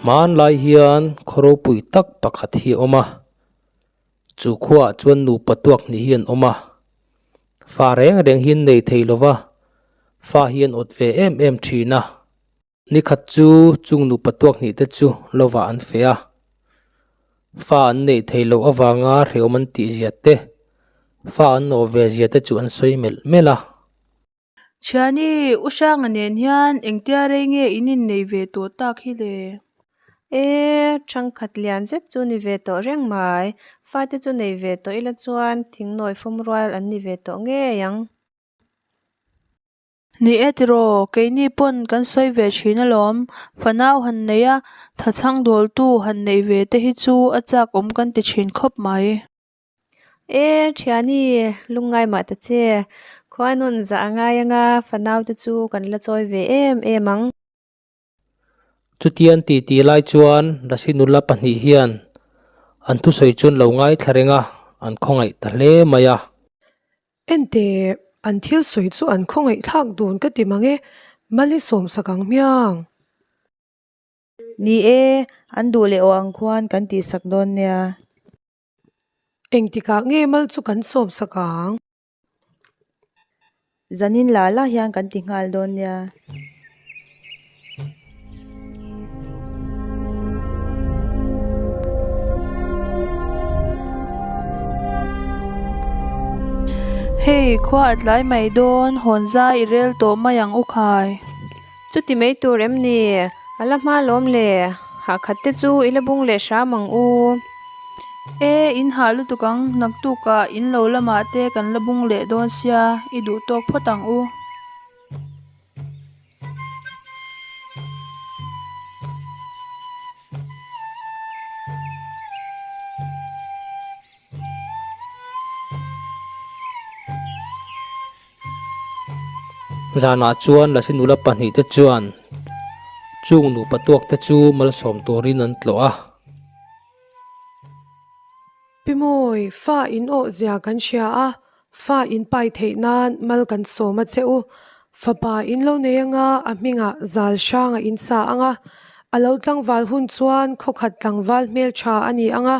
Hmanlai hian khaw ropui tak pakhat hi a awm a, chu khuaah chuan nupa tuak hnih hi an awm a, fa reng reng hi an nei thei lo va, fa hi an awt ve em em thin a. Nikhat chu chung nupa tuak hnih te chu lovah an feh a, fa an neih theih loh avanga hrehawm an tih zia te, fa an nawh ve zia te chu an sawi melh melh a. Thiani, U Hranga nen hian engtia rei nge in innei ve tawh tak hi le? E, thangkhat lian zet chu ni ve tawh reng mai. Fate chu nei ve tawh ila chuan thingnawi fum rual an ni ve tawh ngei ang. Ni e tiraw, keini pawn kan sawi ve thin alawm. Fanau han nei a, thachhang dawltu han neih ve te hi chu a chak awm kan ti thin khawp mai. E, thiani, lungngai mah ta che. Khuanun zah a ngai anga fanau te chu kan la chawi ve em em ang. Chutian ti ti lai chuan Lasi nula pahnih hian an thusawi chu an lo ngaithla reng a, an khawngaih ta hle mai a. Enteh, an thil sawi chu an khawngaih thlak dun ka ti mang e, Mali sawmsak ang hmiang. Ni e, an duh leh aw ang khuan kan tihsak dawn nia. Engtikah nge mal chu kan sawmsak ang? Zanin la la hian kan ti nghal dawn nia. Hei, khua a tlai mai dawn, hawn zai i rel tawh mai ang u khai. Chuti mai tur em ni? A la hma lawm le. Hahkhat te chu i la bung leh hram ang u. E, in hah lutuk ang, naktukah in lo lamah te kan la bung leh dawn sia, i duh tawk phawt ang u. Zanah chuan Lasi nula pahnihte chuan chung nupa tuakte chu malsawm turin an tlawh a. Pi Mawi, fa in awh zia kan hria a, fa in pai theih nan mal kan sawm a che u. Fapa in lo nei anga a hmingah zal hranga in sa anga, a lo tlangval hun chuan khawkhat tlangval hmeltha a ni anga,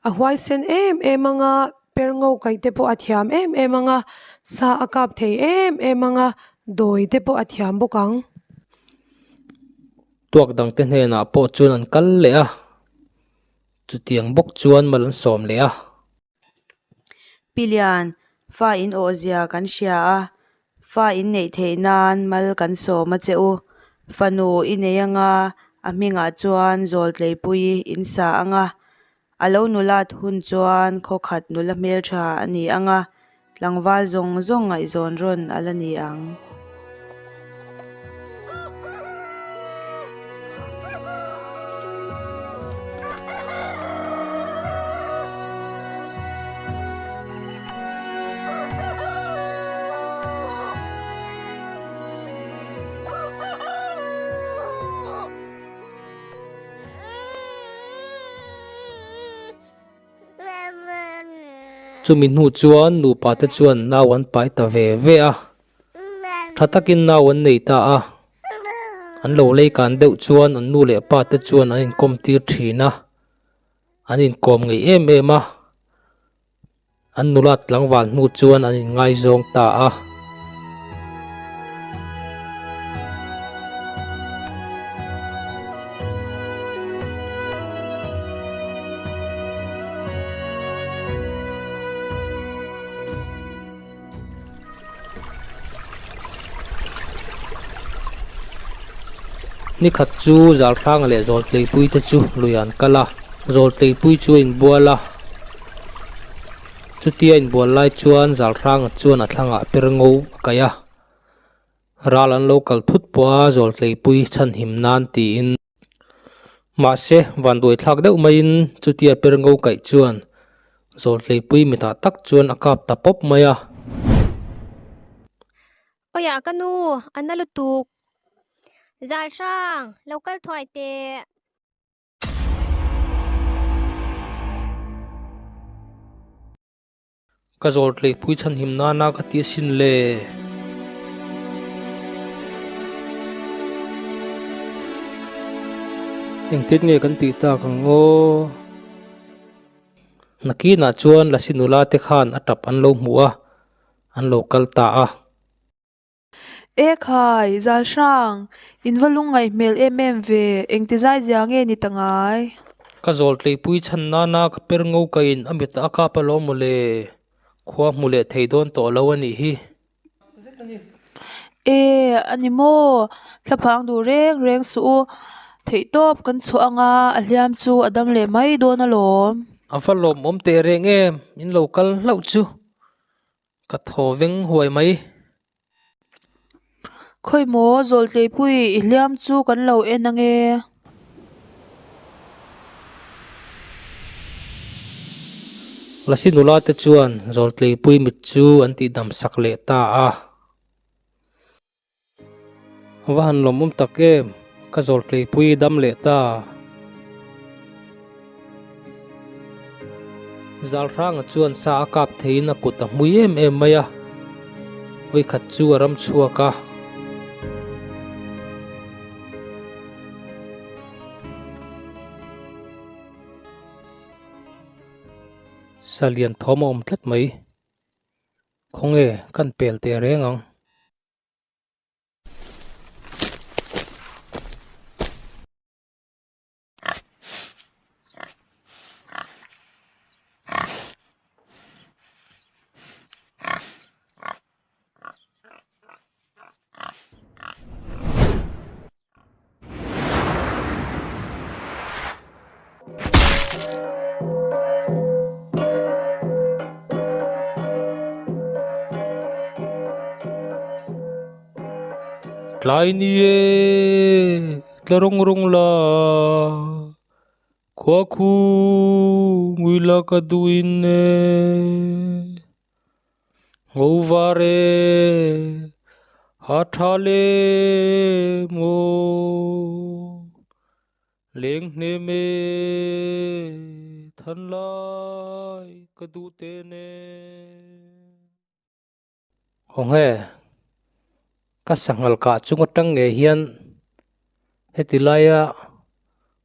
a huaisen em em anga Per ngo kaih te pawh a thiam em em ang a, sa a kap thei em em ang a, dawi te pawh a thiam bawk ang. Tuak dangte hnenah pawh chuan an kal leh a, chutiang bawk chuan mal an sawm leh a. Pi Lian, fa in awhzia kan hria a, fa in neih theih nan mal kan sawm a che u. Fanu i nei anga a hmingah chuan Zawltleipuii in sa anga, A lo nulat hun chuan khawkhat nula hmeltha a ni ang a, tlangval zawng zawng ngaihzawn rawn a la ni ang. Chumi hnu chuan nupa te chuan nau an pai ta ve ve a, tha takin nau an nei ta a, an lo lei kan deuh chuan an nu leh pa te chuan an inkawm tir thin a, an inkawm ngei em em a. An nulat tlangval hnu chuan an inngaizawng ta a. Nikhat chu Zalhranga leh Zawltleipui te chu lui an kal a, Zawltleipui chu a inbual a. Chutia inbual lai chuan Zalhranga chuan a thlangah per ngo a kaih a, ral an lo kal thut pawh a Zawltleipui chhanhim nan tiin. Mahse, vanduai thlak deuh maiin chutia per ngo kaih chuan Zawltleipui mitah tak chuan a kap ta pawp mai a. Awiah ka nu, a na lutuk. Zalhrang, lo kal thuai teh. Ka zawl tleipui chhanhim nana ka ti asin le. Engtin nge kan tih tak ang aw? Nakinah chuan Lasi nula te khan a tap an lo hmuh a, an lo kal ta a. E khai, zal hrang, in va lungngaih hmel em em ve, engti zai zia nge ni ta ngai? Ka zawl tleipui chhan nana ka per ngo kaiin a mit a kap alawm mawle, khua hmu leh thei dawn tawh lo a nih hi. E, a ni maw? Thlaphang duh reng reng suh u, theihtawp kan chhuah anga a hliam chu a dam leh mai dawn alawm. A va lawmawm teh reng em, in lo kal hlauh chu. Ka thaw veng huai mai. Khawi maw Zawltleipui i hliam chu kan lo en ange. Lasi nula te chuan Zawltleipui mit chu an tihdam sak leh ta a. Va han lawmawm tak em, ka zawltleipui dam leh ta. Zalhranga chuan sa a kap theiin a kut a hmui em em mai a, vawikhat chu a ram chhuak a. Sa lian thawm a awm tlat mai. Khawnge kan pel teh reng ang. Tlai ni e, tla rawng rawng la, khua khu ngui la ka duhin e. Ngo var e, ha tha le maw, leng hnem e, than lai ka duh te nen. Hawnge, ka sanghal kah chung atang ngei hian heti laia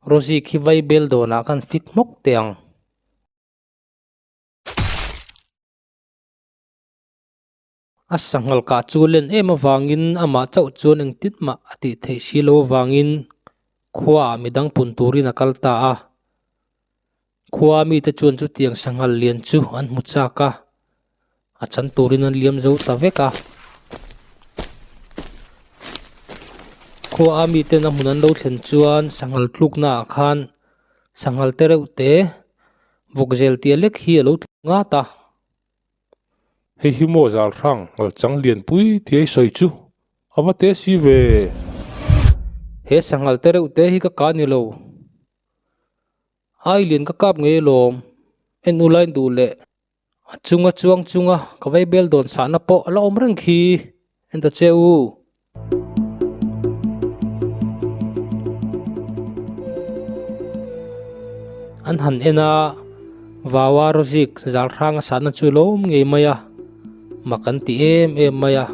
Rosie khi vai bel dawnah khan fit hmawk teh ang. A sanghal kah chu len em avangin amah chauh chuan engtin mah a tih theih si lo avangin khuaah midang pun turin a kal ta a. Khua mite chuan chutiang sanghal lian chu an hmu chak a, a chan turin an liam zo ta vek a. Khua a miten a hmun an lo thlen chuan sanghal tluknaah khan sanghal te reuh te Vawk zel tia lek hi a lo tlu ngat a. Hei hi maw zal hrang ngal chang lian pui tia i sawi chu a va te si ve. He sanghal te reuh te hi ka kah ni lo. Ai lian ka kap ngei alawm. En u lain duh leh a chunga chuang chunga ka vei bel dawn sahna pawh a la awm reng khi. En ta che u. An han en a, Vaua Rozik zal hrang a sahna chu lawm ngei mai a, mak an ti em em mai a.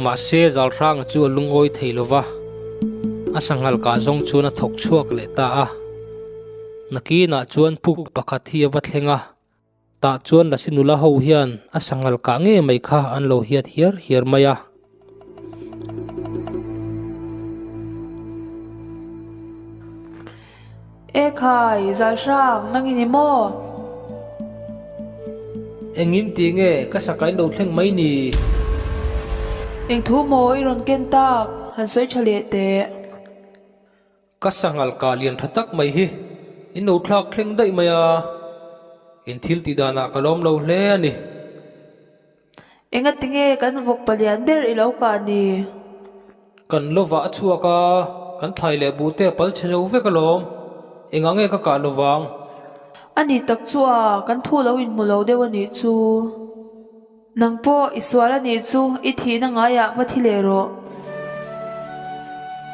Mahse zal hranga chu a lungawi thei lo va, a sanghal kah zawng chuan a thawk chhuak leh ta a. Nakinah chuan puk pakhat hi a va thleng a. Tah chuan Lasi nula ho hian a sanghal kah ngei mai kha an lo hiat hiar hiar mai a. E khai, zal hrang, nang i ni maw? Engin ti nge ka saka in lo thleng mai ni? Eng thu maw i rawn ken tak, han sawi tha leh teh. Ka sanghal kah lian tha tak mai hi in lo thlak thleng daih mai a, in thil tih danah ka lawm lo hle a ni. Engati nge kan vawk palian ber i lo kah ni? Kan lovah a chhuak a, kan thlai leh buh te a pal chhe zo vek alawm. Engah nge ka kah lovang? A ni tak chu a, kan thu lo inhmu lo deuh a nih chu. Nang pawh i sual a nih chu i thihna ngaiah va thi leh rawh.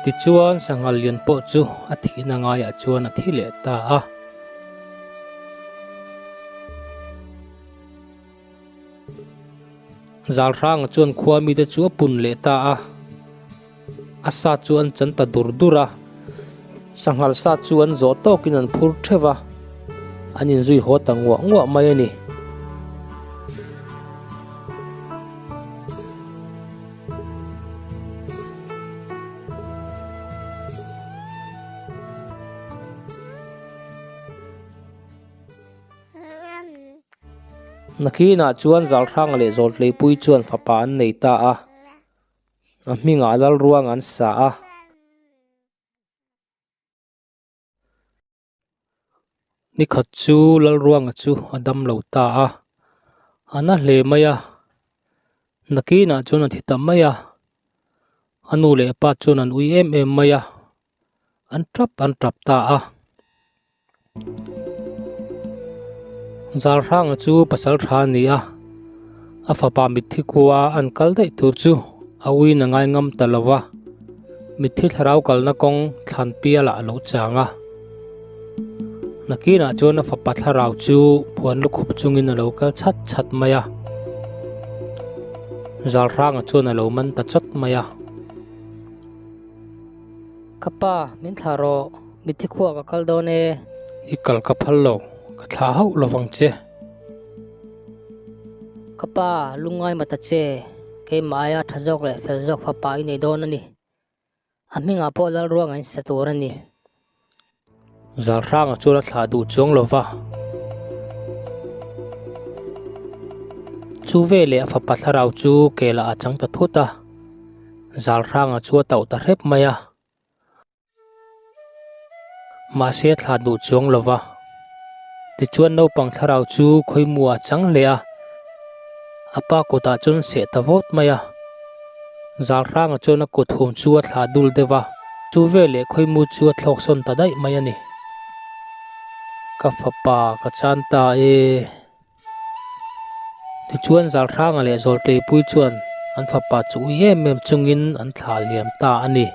Tichuan sanghal lian pawh chu a thihna ngaiah chuan a thi leh ta a. Zalhranga chuan khua mite chu a pun leh ta a. A sa chu an chan ta dur dur a. Sanghal sa chu an zawh tawkin an phur theuh va, an inzui haw ta nguah nguah mai a ni. Nakinah chuan Zalhranga leh Zawltleipui chuan fapa an nei ta a, a hmingah Lalruang an sa a. Nikhat chu Lalruanga chu a dam lo ta a, a na hle mai a, nakinah chuan a thi ta mai a, a nu leh a pa chuan an ui em em mai a, an tap an tap ta a. Zalhranga chu pasal tha a ni a, a fapa mitthi khua an kal daih tur chu a uiin a ngai ngam ta lo va, mitthi thlarau kalna kawng thlan pialah a lo chang a. Nakinah chuan a fapa thlarau chu puan lukhup chungin a lo kal chhat chhat mai a, Zalhranga chuan a lo man ta chawt mai a. Ka pa, min thlah rawh, mitthi khuah ka kal dawn e. I kal ka phal lo, ka thlah hauh lo vang che. Ka pa, lungngai mata che, keimah aia tha zawk leh fel zawk fapa i nei dawn a ni. A hmingah pawh Lalruang an sa tur a ni. Zalhranga chuan a thlah duh chuang lo va. Chu veleh a fapa thlarau chu kelah a chang ta thut a, Zalhranga chu a tauh ta hrep mai a. Mahse a thlah duh chuang lo va. Tichuan naupang thlarau chu khawimuah a chang hle a, a pa kutah chuan seh ta vawt mai a. Zalhranga chuan a kut hum chu a thlah dul deuh a, chu veleh khawimu chu a thlawk sawn ta daih mai a ni. Ka fapa ka chan ta e. Tichuan Zalhranga leh Zawlteipui chuan an fapa chu ui em em chungin an thlah liam ta a ni.